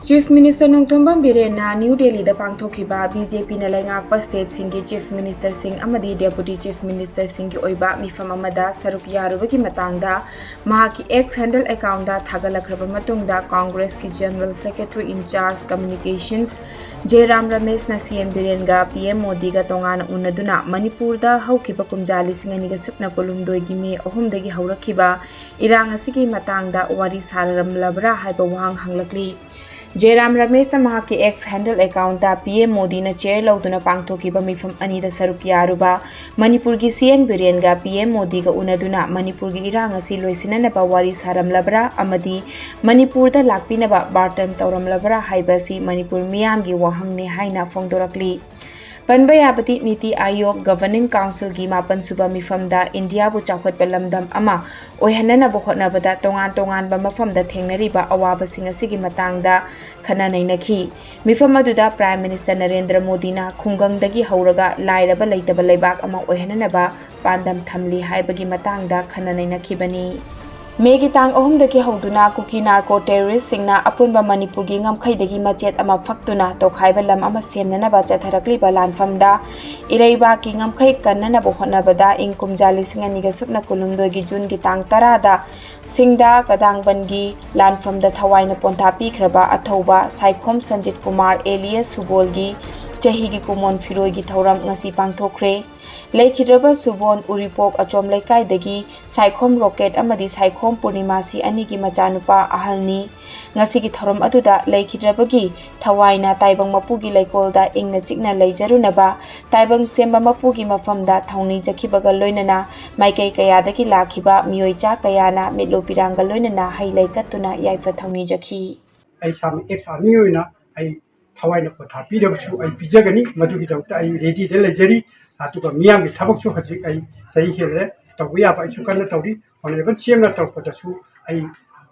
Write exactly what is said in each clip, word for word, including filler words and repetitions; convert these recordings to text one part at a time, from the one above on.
Chief Minister Nongthombam ꯕꯤꯔꯦꯟꯅ new ꯗꯦꯜꯂꯤꯗ ꯄꯥꯡꯊꯣꯛꯈꯤꯕ B J ꯄꯤꯅ ꯂꯩꯉꯥꯛꯄ ꯁ꯭ꯇꯦꯠꯁꯤꯡꯒꯤ Chief Ministerꯁꯤꯡ ꯑꯃꯗꯤ Deputy Chief Ministerꯁꯤꯡꯒꯤ ꯑꯣꯏꯕ ꯃꯤꯐꯝ ꯑꯃꯗ ꯁꯔꯨꯛ ꯌꯥꯔꯨꯕꯒꯤ ꯃꯇꯥꯡꯗ ꯃꯍꯥꯛꯀꯤ X handle accountꯇ ꯊꯥꯒꯠꯂꯛꯈ꯭ꯔꯕ ꯃꯇꯨꯡꯗ, ꯀꯣꯡꯒ꯭ꯔꯦꯁꯀꯤ General Secretary in charge Communications ꯖꯦꯔꯥꯝ ꯔꯃꯦꯁꯅ ꯁꯤ ꯑꯦꯝ ꯕꯤꯔꯦꯟꯒ ꯄꯤ ꯑꯦꯝ ꯃꯣꯗꯤꯒ ꯇꯣꯉꯥꯟꯅ ꯎꯅꯗꯨꯅ ꯃꯅꯤꯄꯨꯔꯗ ꯍꯧꯈꯤꯕ ꯀꯨꯝꯖꯥ ꯂꯤꯁꯤꯡ ꯑꯅꯤꯒ ꯁꯨꯞꯅ ꯀꯨꯟꯍꯨꯝꯗꯣꯏꯒꯤ ꯃꯦ ꯑꯍꯨꯝꯗꯒꯤ ꯍꯧꯔꯛꯈꯤꯕ ꯏꯔꯥꯡ ꯑꯁꯤꯒꯤ ꯃꯇꯥꯡꯗ ꯋꯥꯔꯤ ꯁꯥꯔꯝꯂꯕ꯭ꯔꯥ ꯍꯥꯏꯕ ꯋꯥꯍꯪ ꯍꯪꯂꯛꯂꯤ꯫ ꯖꯦꯔꯥꯝ ꯔꯃꯦꯁꯅ ꯃꯍꯥꯛꯀꯤ X handle accountꯇ ꯄꯤ ꯑꯦꯝ ꯃꯣꯗꯤꯅ chair ꯂꯧꯗꯨꯅ ꯄꯥꯡꯊꯣꯛꯈꯤꯕ ꯃꯤꯐꯝ ꯑꯅꯤꯗ ꯁꯔꯨꯛ ꯌꯥꯔꯨꯕ ꯃꯅꯤꯄꯨꯔꯒꯤ ꯁꯤ ꯑꯦꯝ ꯕꯤꯔꯦꯟꯒ ꯄꯤ ꯑꯦꯝ ꯃꯣꯗꯤꯒ ꯎꯅꯗꯨꯅ ꯃꯅꯤꯄꯨꯔꯒꯤ ꯏꯔꯥꯡ ꯑꯁꯤ ꯂꯣꯏꯁꯤꯟꯅꯅꯕ ꯋꯥꯔꯤ ꯁꯥꯔꯝꯂꯕ꯭ꯔꯥ ꯑꯃꯗꯤ ꯃꯅꯤꯄꯨꯔꯗ ꯂꯥꯛꯄꯤꯅꯕ ꯕꯥꯔꯇꯟ ꯇꯧꯔꯝꯂꯕ꯭ꯔꯥ ꯍꯥꯏꯕ ꯑꯁꯤ ꯃꯅꯤꯄꯨꯔ ꯃꯤꯌꯥꯝꯒꯤ ꯋꯥꯍꯪꯅꯤ ꯍꯥꯏꯅ ꯐꯣꯡꯗꯣꯔꯛꯂꯤ꯫ ꯄꯟꯕ ꯌꯥꯕꯗꯤ, ꯅꯤꯇꯤ ꯑꯥꯌꯣꯒ Governing Councilꯒꯤ ꯃꯥꯄꯟ ꯁꯨꯕ ꯃꯤꯐꯝꯗ ꯏꯟꯗꯤꯌꯥꯕꯨ ꯆꯥꯎꯈꯠꯄ ꯂꯝꯗꯝ ꯑꯃ ꯑꯣꯏꯍꯟꯅꯅꯕ ꯍꯣꯠꯅꯕꯗ ꯇꯣꯉꯥꯟ ꯇꯣꯉꯥꯟꯕ ꯃꯐꯝꯗ ꯊꯦꯡꯅꯔꯤꯕ ꯑꯋꯥꯕꯁꯤꯡ ꯑꯁꯤꯒꯤ ꯃꯇꯥꯡꯗ ꯈꯟꯅ ꯅꯩꯅꯈꯤ꯫ ꯃꯤꯐꯝ ꯑꯗꯨꯗ Prime Minister ꯅꯔꯦꯟꯗ꯭ꯔ ꯃꯣꯗꯤꯅ ꯈꯨꯡꯒꯪꯗꯒꯤ ꯍꯧꯔꯒ ꯂꯥꯏꯔꯕ ꯂꯩꯇꯕ ꯂꯩꯕꯥꯛ ꯑꯃ ꯑꯣꯏꯍꯟꯅꯅꯕ ꯄꯥꯟꯗꯝ ꯊꯝꯂꯤ ꯍꯥꯏꯕꯒꯤ ꯃꯇꯥꯡꯗ ꯈꯟꯅ ꯅꯩꯅꯈꯤꯕꯅꯤ꯫ ꯃꯦꯒꯤ ꯇꯥꯡ ꯑꯍꯨꯝꯗꯒꯤ ꯍꯧꯗꯨꯅ ꯀꯨꯀꯤ narco terroristꯁꯤꯡꯅ ꯑꯄꯨꯟꯕ ꯃꯅꯤꯄꯨꯔꯒꯤ ꯉꯝꯈꯩꯗꯒꯤ ꯃꯆꯦꯠ ꯑꯃ ꯐꯛꯇꯨꯅ ꯇꯣꯈꯥꯏꯕ ꯂꯝ ꯑꯃ ꯁꯦꯝꯅꯅꯕ ꯆꯠꯊꯔꯛꯂꯤꯕ ꯂꯥꯟꯐꯝꯗ ꯏꯔꯩꯕꯥꯛꯀꯤ ꯉꯝꯈꯩ ꯀꯟꯅꯅꯕ ꯍꯣꯠꯅꯕꯗ ꯏꯪ ꯀꯨꯝꯖꯥ ꯂꯤꯁꯤꯡ ꯑꯅꯤꯒ ꯁꯨꯞꯅ ꯀꯨꯟꯍꯨꯝꯗꯣꯏꯒꯤ ꯖꯨꯟꯒꯤ ꯇꯥꯡ ꯇꯔꯥꯗ ꯁꯤꯡꯗꯥ ꯀꯗꯥꯡꯕꯟꯒꯤ ꯂꯥꯟꯐꯝꯗ ꯊꯋꯥꯏꯅ ꯄꯣꯟꯊꯥ ꯄꯤꯈ꯭ꯔꯕ ꯑꯊꯧꯕ ꯁꯥꯏꯈꯣꯝ ꯁꯟꯖꯤꯠ ꯀꯨꯃꯥꯔ alias ꯁꯨꯕꯣꯜꯒꯤ ꯆꯍꯤꯒꯤ ꯀꯨꯃꯣꯟ ꯐꯤꯔꯣꯏꯒꯤ ꯊꯧꯔꯝ ꯉꯁꯤ ꯄꯥꯡꯊꯣꯛꯈ꯭ꯔꯦ꯫ ꯂꯩꯈꯤꯗ꯭ꯔꯕ ꯁꯨꯕꯣꯟ ꯎꯔꯤꯄꯣꯛ ꯑꯆꯣꯝ ꯂꯩꯀꯥꯏꯗꯒꯤ ꯁꯥꯏꯈꯣꯝ ꯔꯣꯀꯦꯠ ꯑꯃꯗꯤ ꯁꯥꯏꯈꯣꯝ ꯄꯨꯔꯅꯤꯃꯥꯁꯤ ꯑꯅꯤꯒꯤ ꯃꯆꯥꯅꯨꯄꯥ ꯑꯍꯜꯅꯤ꯫ ꯉꯁꯤꯒꯤ ꯊꯧꯔꯝ ꯑꯗꯨꯗ ꯂꯩꯈꯤꯗ꯭ꯔꯕꯒꯤ ꯊꯋꯥꯏꯅ ꯇꯥꯏꯕꯪ ꯃꯄꯨꯒꯤ ꯂꯩꯀꯣꯜꯗ ꯏꯪꯅ ꯆꯤꯛꯅ ꯂꯩꯖꯔꯨꯅꯕ, ꯇꯥꯏꯕꯪ ꯁꯦꯝꯕ ꯃꯄꯨꯒꯤ ꯃꯐꯝꯗ ꯊꯧꯅꯤꯖꯈꯤꯕꯒ ꯂꯣꯏꯅꯅ ꯃꯥꯏꯀꯩ ꯀꯌꯥꯗꯒꯤ ꯂꯥꯛꯈꯤꯕ ꯃꯤꯑꯣꯏ ꯆꯥ ꯀꯌꯥꯅ ꯃꯤꯠꯂꯨ ꯄꯤꯔꯥꯡꯒ ꯂꯣꯏꯅꯅ ꯍꯩ ꯂꯩ ꯀꯠꯇꯨꯅ ꯌꯥꯏꯐ ꯊꯧꯅꯤꯖꯈꯤ꯫ ꯑꯩ ꯏꯁꯥꯃꯛ ex army ꯑꯣꯏꯅ ꯑꯩ ꯊꯋꯥꯏꯅ ꯄꯣꯊꯥ ꯄꯤꯔꯕꯁꯨ ꯑꯩ ꯄꯤꯖꯒꯅꯤ, ꯃꯗꯨꯒꯤꯗꯃꯛꯇ ꯑꯩ readyꯗ ꯂꯩꯖꯔꯤ꯫ ꯑꯗꯨꯒ ꯃꯤꯌꯥꯝꯒꯤ ꯊꯕꯛꯁꯨ ꯍꯧꯖꯤꯛ ꯑꯩ ꯆꯍꯤ ꯍꯦꯜꯂꯦ, ꯇꯧꯕ ꯌꯥꯕ ꯑꯩꯁꯨ ꯀꯟꯅ ꯇꯧꯔꯤ꯫ Honourable CMꯅ ꯇꯧꯔꯛꯄꯗꯁꯨ ꯑꯩ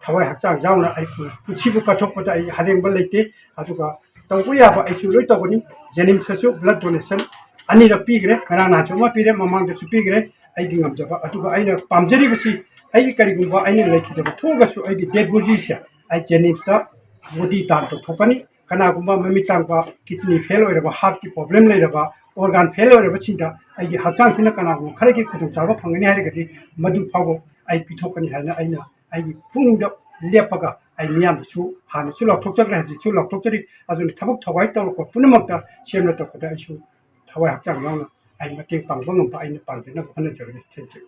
ꯊꯋꯥꯏ ꯍꯛꯆꯥꯡ ꯌꯥꯎꯅ ꯑꯩ ꯄꯨꯟꯁꯤꯕꯨ ꯀꯠꯊꯣꯛꯄꯗ ꯑꯩ ꯑꯔꯦꯝꯕ ꯂꯩꯇꯦ꯫ ꯑꯗꯨꯒ ꯇꯧꯕ ꯌꯥꯕ ꯑꯩꯁꯨ ꯂꯣꯏ ꯇꯧꯒꯅꯤ꯫ JNIMSꯇꯁꯨ blood donation ꯑꯅꯤꯔꯛ ꯄꯤꯈ꯭ꯔꯦ, ꯉꯔꯥꯡ ꯅꯍꯥꯟꯁꯨ ꯑꯃ ꯄꯤꯔꯦ, ꯃꯃꯥꯡꯗꯁꯨ ꯄꯤꯈ꯭ꯔꯦ꯫ ꯑꯩꯒꯤ ꯉꯝꯖꯕ, ꯑꯗꯨꯒ ꯑꯩꯅ ꯄꯥꯝꯖꯔꯤꯕꯁꯤ ꯑꯩꯒꯤ ꯀꯔꯤꯒꯨꯝꯕ ꯑꯩꯅ ꯂꯩꯈꯤꯗꯕ ꯊꯣꯛꯑꯒꯁꯨ ꯑꯩꯒꯤ dead bodyꯁꯦ ꯑꯩ JNIMSꯇ ꯕꯣꯗꯤ ꯇꯥꯟ ꯇꯧꯊꯣꯛꯀꯅꯤ꯫ ꯀꯅꯥꯒꯨꯝꯕ ꯃꯃꯤꯠ ꯇꯥꯡꯕ, ꯀꯤꯗꯅꯤ ꯐꯦꯜ ꯑꯣꯏꯔꯕ, ꯍꯥꯔꯠꯀꯤ ꯄ꯭ꯔꯣꯕ꯭ꯂꯦꯝ ꯂꯩꯔꯕ, ꯑꯣꯔꯒꯥꯟ ꯐꯦꯜ ꯑꯣꯏꯔꯕꯁꯤꯡꯗ ꯑꯩꯒꯤ ꯍꯛꯆꯥꯡꯁꯤꯅ ꯀꯅꯥꯒꯨꯝꯕ ꯈꯔꯒꯤ ꯈꯨꯗꯣꯡꯆꯥꯕ ꯐꯪꯒꯅꯤ ꯍꯥꯏꯔꯒꯗꯤ, ꯃꯗꯨ ꯐꯥꯎꯕ ꯑꯩ ꯄꯤꯊꯣꯛꯀꯅꯤ ꯍꯥꯏꯅ ꯑꯩꯅ ꯑꯩꯒꯤ ꯄꯨꯛꯅꯤꯡꯗ ꯂꯦꯞꯄꯒ ꯑꯩ ꯃꯤꯌꯥꯝꯗꯁꯨ ꯍꯥꯟꯅꯁꯨ ꯂꯥꯎꯊꯣꯛꯆꯈ꯭ꯔꯦ, ꯍꯧꯖꯤꯛꯁꯨ ꯂꯥꯎꯊꯣꯛꯆꯔꯤ꯫ ꯑꯗꯨꯅ ꯊꯕꯛ ꯊꯧꯋꯥꯏ ꯇꯧꯔꯛꯄ ꯄꯨꯝꯅꯃꯛꯇ, ꯁꯦꯝꯅ ꯇꯧꯔꯛꯄꯗ ꯑꯩꯁꯨ ꯊꯋꯥꯏ ꯍꯛꯆꯥꯡ ꯌꯥꯎꯅ ꯑꯩ ꯃꯇꯦꯡ ꯄꯥꯡꯕ ꯉꯝꯕ ꯑꯩꯅ ꯄꯥꯡꯖꯅꯕ ꯍꯣꯠꯅꯖꯒꯅꯤ꯫ Thank you꯫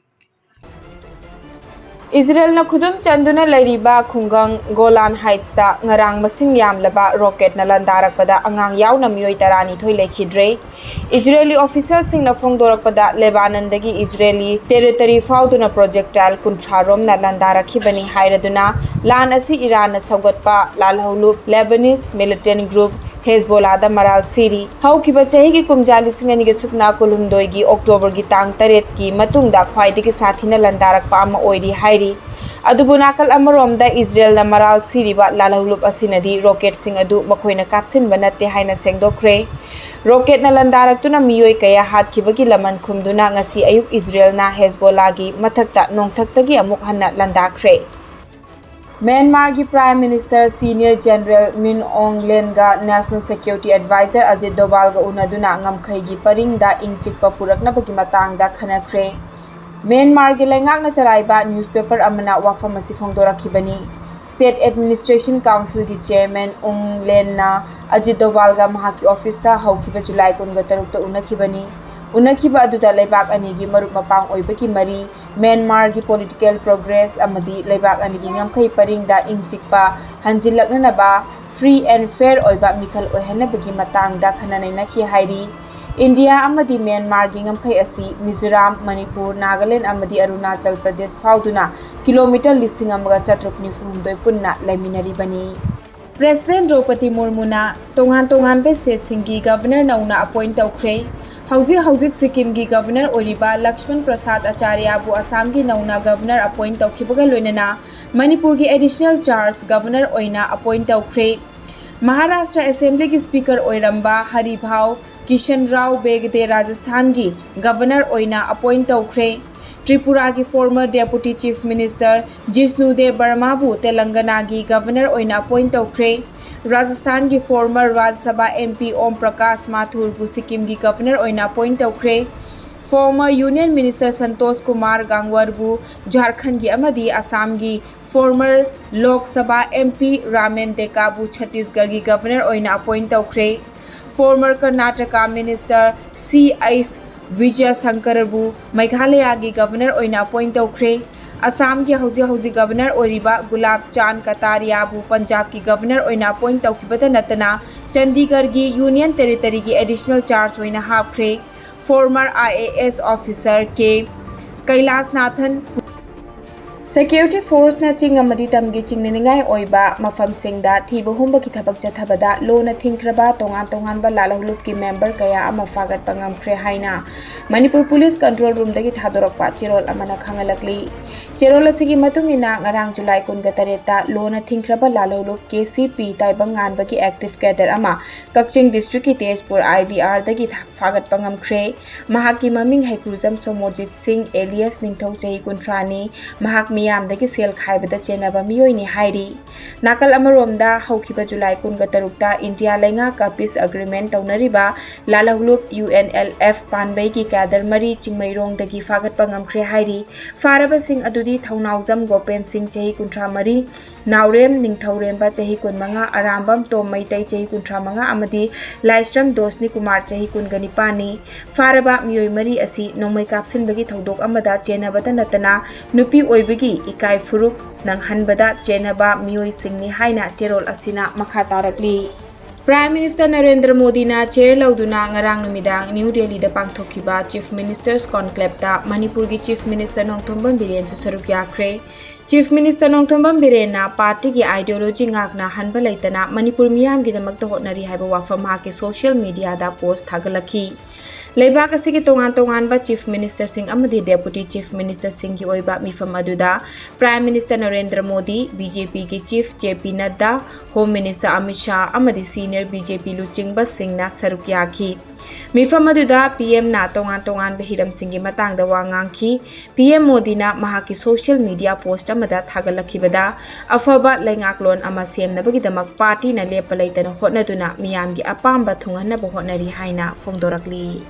ꯏꯖꯔꯦꯜꯅ ꯈꯨꯗꯨꯝ ꯆꯟꯗꯨꯅ ꯂꯩꯔꯤꯕ ꯈꯨꯡꯒꯪ ꯒꯣꯂꯥꯟ ꯍꯥꯏꯠꯁꯇ ꯉꯔꯥꯡ ꯃꯁꯤꯡ ꯌꯥꯝꯂꯕ ꯔꯣꯀꯦꯠꯅ ꯂꯥꯟꯗꯥꯔꯛꯄꯗ ꯑꯉꯥꯡ ꯌꯥꯎꯅ ꯃꯤꯑꯣꯏ ꯇꯔꯥꯅꯤꯊꯣꯏ ꯂꯩꯈꯤꯗ꯭ꯔꯦ꯫ ꯏꯖꯔꯦꯂꯤ ꯑꯣꯐꯤꯁꯤꯌꯦꯜꯁꯤꯡꯅ ꯐꯣꯡꯗꯣꯔꯛꯄꯗ, ꯂꯦꯕꯥꯅꯟꯗꯒꯤ ꯏꯖꯔꯦꯂꯤ ꯇꯦꯔꯤꯇꯣꯔꯤ ꯐꯥꯎꯗꯨꯅ ꯄ꯭ꯔꯣꯖꯦꯛꯇꯥꯏꯜ ꯀꯨꯟꯊ꯭ꯔꯥ ꯔꯣꯝꯅ ꯂꯥꯟꯗꯥꯔꯛꯈꯤꯕꯅꯤ ꯍꯥꯏꯔꯗꯨꯅ, ꯂꯥꯟ ꯑꯁꯤ ꯏꯔꯥꯟꯅ ꯁꯧꯒꯠꯄ ꯂꯥꯜꯍꯧꯂꯨꯞ ꯂꯦꯕꯅꯤꯁ ꯃꯤꯂꯤꯇꯦꯟ ꯒ꯭ꯔꯨꯞ ꯍꯦꯖꯕꯣꯂꯥꯗ ꯃꯔꯥꯜ ꯁꯤꯔꯤ꯫ ꯍꯧꯈꯤꯕ ꯆꯍꯤꯒꯤ ꯀꯨꯝꯖꯥ ꯂꯤꯁꯤꯡ ꯑꯅꯤꯒ ꯁꯨꯞꯅ ꯀꯨꯟꯍꯨꯝꯗꯣꯏꯒꯤ ꯑꯣꯛꯇꯣꯕꯔꯒꯤ ꯇꯥꯡ ꯇꯔꯦꯠꯀꯤ ꯃꯇꯨꯡꯗ ꯈ꯭ꯋꯥꯏꯗꯒꯤ ꯁꯥꯊꯤꯅ ꯂꯥꯟꯗꯥꯔꯛꯄ ꯑꯃ ꯑꯣꯏꯔꯤ ꯍꯥꯏꯔꯤ꯫ ꯑꯗꯨꯕꯨ ꯅꯥꯀꯜ ꯑꯃꯔꯣꯝꯗ ꯏꯖꯔꯦꯜꯅ ꯃꯔꯥꯜ ꯁꯤꯔꯤꯕ ꯂꯥꯜꯍꯧꯂꯨꯞ ꯑꯁꯤꯅꯗꯤ ꯔꯣꯀꯦꯠꯁꯤꯡ ꯑꯗꯨ ꯃꯈꯣꯏꯅ ꯀꯥꯞꯁꯤꯟꯕ ꯅꯠꯇꯦ ꯍꯥꯏꯅ ꯁꯦꯡꯗꯣꯛꯈ꯭ꯔꯦ꯫ ꯔꯣꯀꯦꯠꯅ ꯂꯥꯟꯗꯥꯔꯛꯇꯨꯅ ꯃꯤꯑꯣꯏ ꯀꯌꯥ ꯍꯥꯠꯈꯤꯕꯒꯤ ꯂꯃꯟ ꯈꯨꯝꯗꯨꯅ ꯉꯁꯤ ꯑꯌꯨꯛ ꯏꯖꯔꯦꯜꯅ ꯍꯦꯖꯕꯣꯂꯥꯒꯤ ꯃꯊꯛꯇ ꯅꯣꯡꯊꯛꯇꯒꯤ ꯑꯃꯨꯛ ꯍꯟꯅ ꯂꯥꯟꯗꯥꯈ꯭ꯔꯦ꯫ ꯃ꯭ꯌꯥꯟꯃꯥꯔꯒꯤ Prime Minister Senior General Min Aung Hlaing ꯒ National Security Advisor Ajit Doval ꯒ ꯎꯅꯗꯨꯅ ꯉꯝꯈꯩꯒꯤ ꯄꯔꯤꯡꯗ ꯏꯪ ꯆꯤꯛꯄ ꯄꯨꯔꯛꯅꯕꯒꯤ ꯃꯇꯥꯡꯗ ꯈꯟꯅꯈ꯭ꯔꯦ꯫ ꯃ꯭ꯌꯥꯟꯃꯥꯔꯒꯤ ꯂꯩꯉꯥꯛꯅ ꯆꯂꯥꯏꯕ newspaper ꯑꯃꯅ ꯋꯥꯐꯝ ꯑꯁꯤ ꯐꯣꯡꯗꯣꯔꯛꯈꯤꯕꯅꯤ꯫ State Administration Council ꯒꯤ Chairman Aung Hlaing ꯅ Ajit Doval ꯒ ꯃꯍꯥꯛꯀꯤ office ꯇ ꯍꯧꯈꯤꯕ ꯖꯨꯂꯥꯏ ꯀꯨꯟꯒ ꯇꯔꯨꯛꯇ ꯎꯅꯈꯤꯕꯅꯤ꯫ ꯎꯅꯈꯤꯕ ꯑꯗꯨꯗ ꯂꯩꯕꯥꯛ ꯑꯅꯤꯒꯤ ꯃꯔꯨꯞ ꯃꯄꯥꯡ ꯑꯣꯏꯕꯒꯤ ꯃꯔꯤ, ꯃ꯭ꯌꯥꯟꯃꯥꯔꯒꯤ political progress ꯑꯃꯗꯤ ꯂꯩꯕꯥꯛ ꯑꯅꯤꯒꯤ ꯉꯝꯈꯩ ꯄꯔꯤꯡꯗ ꯏꯪ ꯆꯤꯛꯄ ꯍꯟꯖꯤꯜꯂꯛꯅꯅꯕ free and fair ꯑꯣꯏꯕ ꯃꯤꯈꯜ ꯑꯣꯏꯍꯟꯅꯕꯒꯤ ꯃꯇꯥꯡꯗ ꯈꯟꯅ ꯅꯩꯅꯈꯤ ꯍꯥꯏꯔꯤ꯫ ꯏꯟꯗꯤꯌꯥ ꯑꯃꯗꯤ ꯃ꯭ꯌꯥꯟꯃꯥꯔꯒꯤ ꯉꯝꯈꯩ ꯑꯁꯤ ꯃꯤꯖꯣꯔꯥꯝ, ꯃꯅꯤꯄꯨꯔ, ꯅꯥꯒꯥꯂꯦꯟ ꯑꯃꯗꯤ ꯑꯔꯨꯅꯥꯆꯜ ꯄ꯭ꯔꯗꯦꯁ ꯐꯥꯎꯗꯨꯅ ꯀꯤꯂꯣꯃꯤꯇꯔ ꯂꯤꯁꯤꯡ ꯑꯃꯒ ꯆꯥꯇ꯭ꯔꯨꯛ ꯅꯤꯐꯨ ꯍꯨꯝꯗꯣꯏ ꯄꯨꯟꯅ ꯂꯩꯃꯤꯟꯅꯔꯤꯕꯅꯤ꯫ President ꯗ꯭ꯔꯧꯄꯗꯤ ꯃꯨꯔꯃꯨꯅ ꯇꯣꯉꯥꯟ ꯇꯣꯉꯥꯟꯕ stateꯁꯤꯡꯒꯤ governor ꯅꯧꯅ appoint ꯇꯧꯈ꯭ꯔꯦ꯫ ꯍꯧꯖꯤꯛ ꯍꯧꯖꯤꯛ ꯁꯤꯛꯀꯤꯝꯒꯤ governor ꯑꯣꯏꯔꯤꯕ ꯂꯛꯁꯃꯟ ꯄ꯭ꯔꯁꯥꯗ ꯑꯆꯥꯔꯌꯥꯕꯨ ꯑꯁꯥꯝꯒꯤ ꯅꯧꯅ governor appoint ꯇꯧꯈꯤꯕꯒ ꯂꯣꯏꯅꯅ ꯃꯅꯤꯄꯨꯔꯒꯤ additional charge governor ꯑꯣꯏꯅ appoint ꯇꯧꯈ꯭ꯔꯦ꯫ ꯃꯍꯥꯔꯥꯁꯇ꯭ꯔ Assemblyꯒꯤ Speaker ꯑꯣꯏꯔꯝꯕ ꯍꯔꯤꯚꯥꯎ ꯀꯤꯁꯟ ꯔꯥꯎ ꯕꯦꯒꯗꯦ ꯔꯥꯖꯁꯊꯥꯟꯒꯤ governor ꯑꯣꯏꯅ appoint ꯇꯧꯈ꯭ꯔꯦ꯫ ꯇ꯭ꯔꯤꯄꯨꯔꯥꯒꯤ former Deputy Chief Minister Jishnu ꯗꯦꯕ ꯕꯔꯃꯥꯕꯨ ꯇꯦꯂꯪꯒꯅꯥꯒꯤ Governor ꯑꯣꯏꯅ appoint ꯇꯧꯈ꯭ꯔꯦ꯫ ꯔꯥꯖꯁꯊꯥꯟꯒꯤ former Rajya Sabha M P ꯑꯣꯝ ꯄ꯭ꯔꯀꯥꯁ ꯃꯥꯊꯨꯔꯕꯨ ꯁꯤꯛꯀꯤꯝꯒꯤ Governor ꯑꯣꯏꯅ appoint ꯇꯧꯈ꯭ꯔꯦ꯫ Former Union Minister Santosh Kumar ꯒꯥꯡꯋꯔꯕꯨ ꯖꯥꯔꯈꯟꯒꯤ ꯑꯃꯗꯤ ꯑꯁꯥꯝꯒꯤ former Lok Sabha M P Ramen ꯗꯦꯀꯥꯕꯨ ꯆꯇꯤꯁꯒꯔꯒꯤ Governor ꯑꯣꯏꯅ appoint ꯇꯧꯈ꯭ꯔꯦ꯫ Former Karnataka Minister C H ꯕꯤꯖꯌꯁꯪꯀꯔꯕꯨ ꯃꯦꯘꯥꯂꯌꯥꯒꯤ Governor ꯑꯣꯏꯅ appoint ꯇꯧꯈ꯭ꯔꯦ꯫ ꯑꯁꯥꯝꯒꯤ ꯍꯧꯖꯤꯛ ꯍꯧꯖꯤꯛ Governor ꯑꯣꯏꯔꯤꯕ ꯒꯨꯂꯥꯕ ꯆꯥꯟꯗ ꯀꯇꯥꯔꯤꯌꯥꯕꯨ ꯄꯟꯖꯥꯕꯀꯤ Governor ꯑꯣꯏꯅ appoint ꯇꯧꯈꯤꯕꯇ ꯅꯠꯇꯅ ꯆꯟꯗꯤꯒꯔꯒꯤ Union Territoryꯒꯤ additional charge ꯑꯣꯏꯅ ꯍꯥꯞꯈ꯭ꯔꯦ꯫ Former I A S officer K ꯀꯩꯂꯥꯁꯅꯥꯊꯟ Security forceꯅ ꯆꯤꯡ ꯑꯃꯗꯤ ꯇꯝꯒꯤ ꯆꯤꯡꯅꯅꯤꯡꯉꯥꯏ ꯑꯣꯏꯕ ꯃꯐꯝꯁꯤꯡꯗ ꯊꯤꯕ ꯍꯨꯝꯕꯒꯤ ꯊꯕꯛ ꯆꯠꯊꯕꯗ ꯂꯣꯟꯅ ꯊꯤꯡꯈ꯭ꯔꯕ ꯇꯣꯉꯥꯟ ꯇꯣꯉꯥꯟꯕ ꯂꯥꯜꯍꯧꯂꯨꯞꯀꯤ member ꯀꯌꯥ ꯑꯃ ꯐꯥꯒꯠꯄ ꯉꯝꯈ꯭ꯔꯦ ꯍꯥꯏꯅ ꯃꯅꯤꯄꯨꯔ Police Control Roomꯗꯒꯤ ꯊꯥꯗꯣꯔꯛꯄ ꯆꯦꯔꯣꯜ ꯑꯃꯅ ꯈꯪꯍꯜꯂꯛꯂꯤ꯫ ꯆꯦꯔꯣꯜ ꯑꯁꯤꯒꯤ ꯃꯇꯨꯡ ꯏꯟꯅ ꯉꯔꯥꯡ ꯖꯨꯂꯥꯏ ꯀꯨꯟꯒ ꯇꯔꯦꯠꯇ ꯂꯣꯟꯅ ꯊꯤꯡꯈ꯭ꯔꯕ ꯂꯥꯜꯍꯧꯂꯨꯞ ꯀꯦ ꯁꯤ ꯄꯤ ꯇꯥꯏꯕꯪ ꯉꯥꯟꯕꯒꯤ active cadre ꯑꯃ ꯀꯛꯆꯤꯡ districtꯀꯤ ꯇꯦꯖꯄꯨꯔ I V Rꯗꯒꯤ ꯊꯥ-, ꯐꯥꯒꯠꯄ ꯉꯝꯈ꯭ꯔꯦ꯫ ꯃꯍꯥꯛꯀꯤ ꯃꯃꯤꯡ ꯍꯩꯀ꯭ꯔꯨꯖꯝ ꯁꯣꯃꯣꯔꯖꯤꯠ ꯁꯤꯡ alias ꯅꯤꯡꯊꯧ, ꯆꯍꯤ ꯀꯨꯟꯊ꯭ꯔꯥꯅꯤ꯫ ꯃꯍꯥꯛ ꯃꯤꯌꯥꯝꯗꯒꯤ ꯁꯦꯜ ꯈꯥꯏꯕꯗ ꯆꯦꯟꯅꯕ ꯃꯤꯑꯣꯏꯅꯤ ꯍꯥꯏꯔꯤ꯫ ꯅꯥꯀꯜ ꯑꯃꯔꯣꯝꯗ, ꯍꯧꯈꯤꯕ ꯖꯨꯂꯥꯏ ꯀꯨꯟꯒ ꯇꯔꯨꯛꯇ ꯏꯟꯗꯤꯌꯥ ꯂꯩꯉꯥꯛꯀ peace agreement ꯇꯧꯅꯔꯤꯕ ꯂꯥꯜꯍꯧꯂꯨꯞ U N L F ꯄꯥꯟꯕꯩꯒꯤ cadre ꯃꯔꯤ ꯆꯤꯡꯃꯩꯔꯣꯡꯗꯒꯤ ꯐꯥꯒꯠꯄ ꯉꯝꯈ꯭ꯔꯦ ꯍꯥꯏꯔꯤ꯫ ꯐꯥꯔꯕꯁꯤꯡ ꯑꯗꯨꯗꯤ ꯊꯧꯅꯥꯎꯖꯝ ꯒꯣꯄꯦꯟ ꯁꯤꯡ, ꯆꯍꯤ ꯀꯨꯟꯊ꯭ꯔꯥ ꯃꯔꯤ, ꯅꯥꯎꯔꯦꯝ ꯅꯤꯡꯊꯧꯔꯦꯝꯕ, ꯆꯍꯤ ꯀꯨꯟꯃꯉꯥ, ꯑꯔꯥꯝꯕꯝ ꯇꯣꯝ ꯃꯩꯇꯩ, ꯆꯍꯤ ꯀꯨꯟꯊ꯭ꯔꯥ ꯃꯉꯥ, ꯑꯃꯗꯤ ꯂꯥꯏꯁ꯭ꯔꯝ ꯗꯣꯁꯅꯤ ꯀꯨꯃꯥꯔ, ꯆꯍꯤ ꯀꯨꯟꯒ ꯅꯤꯄꯥꯟꯅꯤ꯫ ꯐꯥꯔꯕ ꯃꯤꯑꯣꯏ ꯃꯔꯤ ꯑꯁꯤ ꯅꯣꯡꯃꯩ ꯀꯥꯞꯁꯤꯟꯕꯒꯤ ꯊꯧꯗꯣꯛ ꯑꯃꯗ ꯆꯦꯟꯅꯕꯇ ꯅꯠꯇꯅ ꯅꯨꯄꯤ ꯑꯣꯏꯕꯒꯤ ꯏꯀꯥꯏ ꯐꯨꯔꯨꯞ ꯅꯪꯍꯟꯕꯗ ꯆꯦꯟꯅꯕ ꯃꯤꯑꯣꯏꯁꯤꯡꯅꯤ ꯍꯥꯏꯅ ꯆꯦꯔꯣꯜ ꯑꯁꯤꯅ ꯃꯈꯥ ꯇꯥꯔꯛꯂꯤ꯫ Prime Minister ꯅꯔꯦꯟꯗ꯭ꯔ ꯃꯣꯗꯤꯅ chair ꯂꯧꯗꯨꯅ ꯉꯔꯥꯡ ꯅꯨꯃꯤꯗꯥꯡ ꯅ꯭ꯌꯨ ꯗꯦꯜꯂꯤꯗ ꯄꯥꯡꯊꯣꯛꯈꯤꯕ Chief Ministers Conclaveꯇ ꯃꯅꯤꯄꯨꯔꯒꯤ Chief Minister ꯅꯣꯡꯊꯣꯝꯕꯝ ꯕꯤꯔꯦꯟꯁꯨ ꯁꯔꯨꯛ ꯌꯥꯈ꯭ꯔꯦ꯫ Chief Minister ꯅꯣꯡꯊꯣꯝꯕꯝ ꯕꯤꯔꯦꯟꯅ ꯄꯥꯔꯇꯤꯒꯤ ideology ꯉꯥꯛꯅ ꯍꯟꯕ ꯂꯩꯇꯅ ꯃꯅꯤꯄꯨꯔ ꯃꯤꯌꯥꯝꯒꯤꯗꯃꯛꯇ ꯍꯣꯠꯅꯔꯤ ꯍꯥꯏꯕ ꯋꯥꯐꯝ ꯃꯍꯥꯛꯀꯤ social mediaꯗ post ꯊꯥꯒꯠꯂꯛꯈꯤ꯫ ꯂꯩꯕꯥꯛ ꯑꯁꯤꯒꯤ ꯇꯣꯉꯥꯟ ꯇꯣꯉꯥꯟꯕ Chief Ministerꯁꯤꯡ ꯑꯃꯗꯤ Deputy Chief Ministerꯁꯤꯡꯒꯤ ꯑꯣꯏꯕ ꯃꯤꯐꯝ ꯑꯗꯨꯗ Prime Minister Narendra Modi, BJPꯒꯤ Chief JP ꯅꯗ꯭ꯗꯥ, Home Minister Amit Shah ꯑꯃꯗꯤ senior BJP ꯂꯨꯆꯤꯡꯕꯁꯤꯡꯅ ꯁꯔꯨꯛ ꯌꯥꯈꯤ꯫ ꯃꯤꯐꯝ ꯑꯗꯨꯗ PMꯅ ꯇꯣꯉꯥꯟ ꯇꯣꯉꯥꯟꯕ ꯍꯤꯔꯝꯁꯤꯡꯒꯤ ꯃꯇꯥꯡꯗ ꯋꯥ ꯉꯥꯡꯈꯤ꯫ PM ꯃꯣꯗꯤꯅ ꯃꯍꯥꯛꯀꯤ social media post ꯑꯃꯗ ꯊꯥꯒꯠꯂꯛꯈꯤꯕꯗ, ꯑꯐꯕ ꯂꯩꯉꯥꯛꯂꯣꯟ ꯑꯃ ꯁꯦꯝꯅꯕꯒꯤꯗꯃꯛ ꯄꯥꯔꯇꯤꯅ ꯂꯦꯞꯄ ꯂꯩꯇꯅ ꯍꯣꯠꯅꯗꯨꯅ ꯃꯤꯌꯥꯝꯒꯤ ꯑꯄꯥꯝꯕ ꯊꯨꯡꯍꯟꯅꯕ ꯍꯣꯠꯅꯔꯤ ꯍꯥꯏꯅ ꯐꯣꯡꯗꯣꯔꯛꯂꯤ꯫